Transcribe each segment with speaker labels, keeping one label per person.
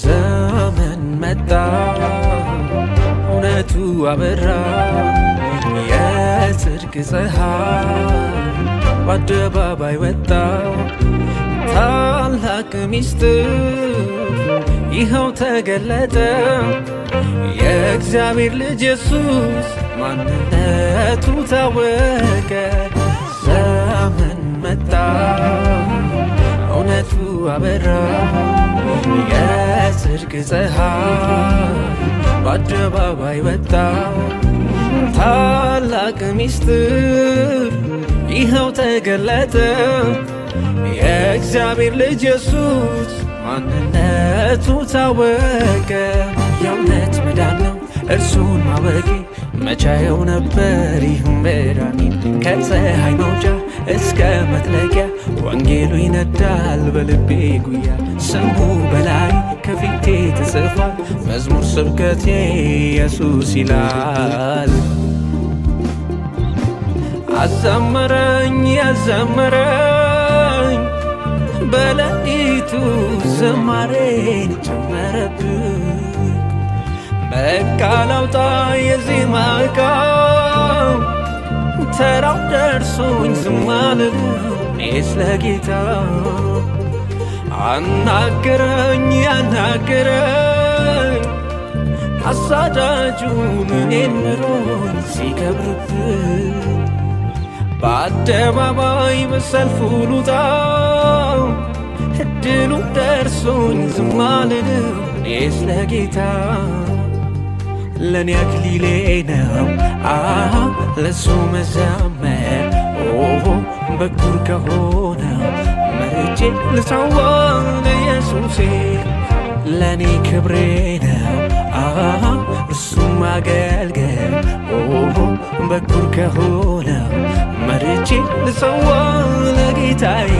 Speaker 1: ዘመን መጣ፣ እውነቱ አበራ፣ የጽድቅ ፀሐይ በአደባባይ ወጣ። ታላቅ ሚስጥር ይኸው ተገለጠ፣ የእግዚአብሔር ልጅ ኢየሱስ ማንነቱ ታወቀ። ዘመን መጣ፣ እውነቱ አበራ፣ የጽድቅ ፀሐይ በአደባባይ ወጣ። ታላቅ ሚስጥር ይኸው ተገለጠ፣ የእግዚአብሔር ልጅ ኢየሱስ ማንነቱ ታወቀ። የእውነት መዳን ነው እርሱን ማወቄ፣ መቻየው ነበር ይህም መዳኔን። ከፀሐይ መውጫ እስከ መጥለቂያ ወንጌሉ ይነዳል በልቤ ጉያ። ስሙ በላይ ከፊቴ ተጽፏል፣ መዝሙር ስብከቴ ኢየሱስ ይላል። አዘመረኝ ያዘመረኝ፣ በሌሊቱ ዝማሬን ጨመረብኝ። በቃ ላውጣ የዜማ ዕቃ፣ ተራው ደርሶኝ ዝም አልልም እኔስ ለጌታ። አናገረኝ ያናገረኝ፣ አሳዳጁን እኔን ምሮኝ ሲከብርብኝ። በአደባባይ በሰልፉ ልውጣ፣ እድሉ ደርሶኝ ዝም አልልም እኔስ ለጌታ። ለእኔ አክሊሌ ነው አሃ ለሱ መዘመር፣ ኦሆ በኩር ከሆነው መርጬ ልሰዋ ለኢየሱሴ። ለእኔ ክብሬ ነው አሃ እርሱ ማገልገል፣ ኦሆ በኩር ከሆነው መርጬ ልሰዋ ለጌታዬ።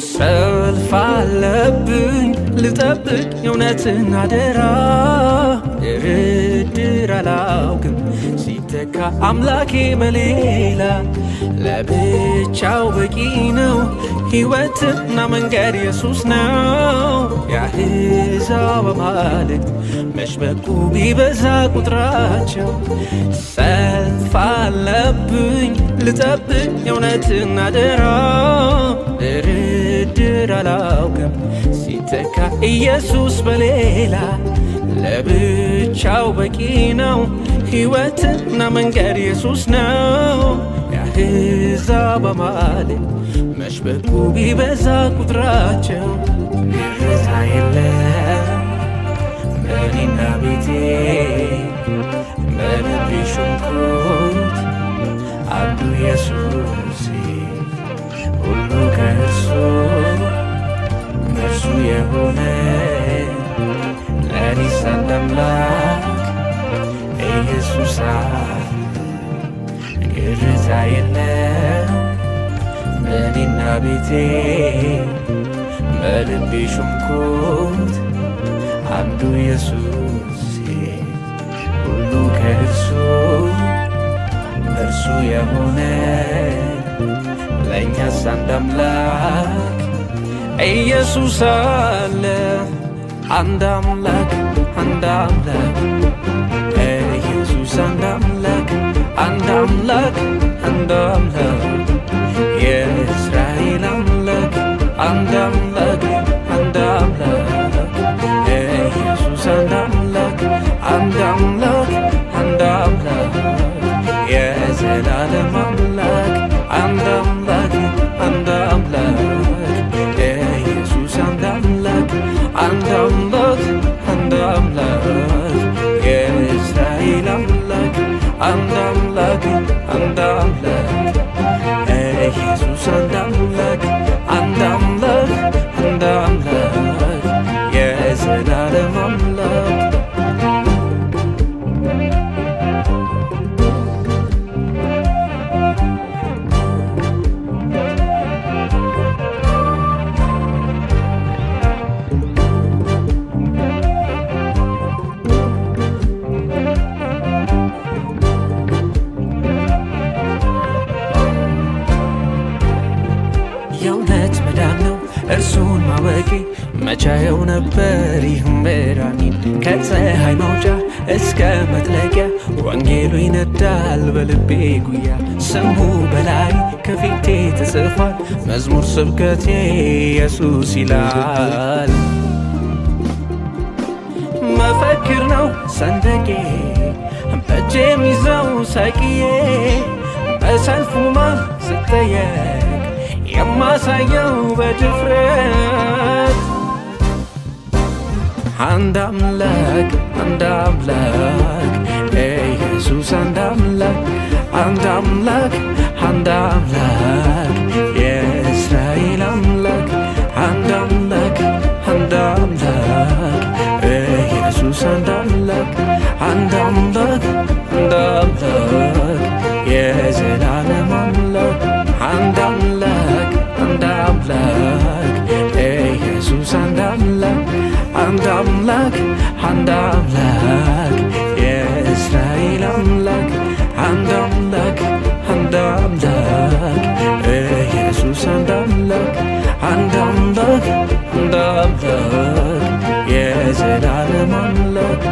Speaker 1: ሰልፍ አለብኝ ልጠብቅ የእውነትን አደራ፣ ድርድር አላውቅም ሲተካ አምላኬ በሌላ። ለብቻው በቂ ነው፣ ሕይወትና መንገድ ኢየሱስ ነው። የአሕዛብ አማልክት መሽበቁ ቢበዛ ቁጥራቸው። ሰልፍ አለብኝ ልጠብቅ የእውነትን አደራ፣ ድርድር አላውቅም ሲተካ ኢየሱስ በሌላ። ለብቻው በቂ ነው፣ ሕይወትና መንገድ ኢየሱስ ነው። የአሕዛብ አማልክት መሽበቁ ቢበዛ ቁጥራቸው። ግርታ የለም በእኔና ቤቴ፣ በልቤ ሾምኩት አንዱ ኢየሱስ፣ ሁሉ ከእርሱ እርሱ የሆነ፣ ለእኔስ አንድ አምላክ ኢየሱስ አለ። ግርታ የለም በእኔና ቤቴ፣ በልቤ ሾምኩት አንዱ ኢየሱስ፣ ሁሉ ከእርሱ እርሱ የሆነ፣ ለእኛስ አንድ አምላክ ኢየሱስ አለ። አንድ አምላክ፣ አንድ አምላክ ኢየሱስ፣ አንድ አምላክ፣ አንድ አምላክ፣ አንድ አምላክ፣ የእስራኤል አምላክ፣ አንድ አምላክ፣ አንድ አምላክ ኢየሱስ፣ አንድ አምላክ፣ አንድ አምላክ፣ አንድ አምላክ፣ የዘላለም አምላክ፣ አንድ አምላክ፣ አንድ አምላክ ኢየሱስ፣ አንድ አምላክ፣ አንድ አምላክ። ነበር ይህም መድኃኒት። ከፀሐይ መውጫ እስከ መጥለቂያ ወንጌሉ ይነዳል በልቤ ጉያ። ስሙ በላይ ከፊቴ ተጽፏል፣ መዝሙር ስብከቴ ኢየሱስ ይላል። መፈክር ነው ሰንደቄ፣ በእጄ የሚይዘው ሰቅዬ፣ በሰልፉ መሃል ስጠየቅ የማሳየው በድፍረት። አንድ አምላክ፣ አንድ አምላክ፣ ኢየሱስ አንድ አምላክ፣ አንድ አምላክ፣ አንድ አምላክ፣ የእስራኤል አምላክ፣ አንድ አምላክ፣ አንድ አምላክ፣ ኢየሱስ አንድ አምላክ፣ አንድ አምላክ፣ አንድ አምላክ፣ የዘላለም አምላክ፣ አንድ አምላክ፣ አንድ አምላክ፣ ኢየሱስ አንድ አምላክ፣ አንድ አምላክ፣ አንድ አምላክ፣ የእስራኤል አምላክ፣ አንድ አምላክ፣ አንድ አምላክ፣ ኢየሱስ አንድ አምላክ፣ አንድ አምላክ፣ አንድ አምላክ፣ የዘላለም አምላክ።